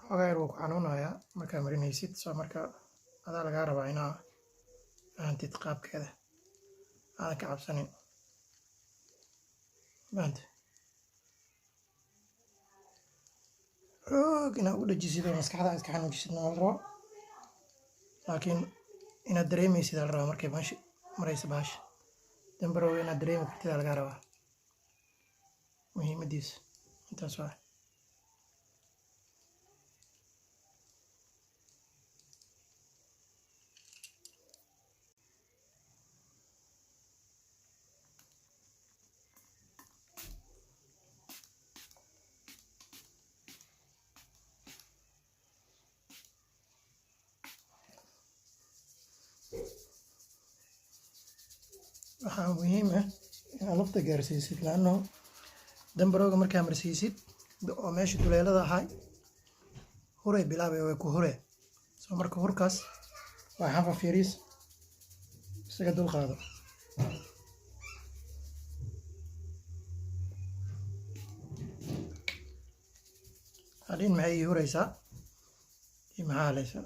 Xoogaa yar wuu ku xanuunayaa markaa marinaysid. Soo marka adaa lagaa rabaa inaa fahantid qaabkeeda, aadan ka cabsanin. Fahante? Xoog inaad ugu dhajisid oo maskaxda iska xanuujisid ma la rabo, laakiin inaad dareemaysid aa la rabaa. Markay meesha maraysa bahasha dambarowga, inaad dareemi kartid aa lagaa rabaa. Muhiimadiisa intaas waa. Waxaa muhiim ah inaad lafta gaarsiisid, laanno dambarowga markaa marsiisid oo meesha duleelada ahay huray bilaabay, way ku huree. Soo marka hurkaas waa xanfaf yariis, isaga dul qaado. Hadhin maxay ii huraysaa iyo maxaa halaysa?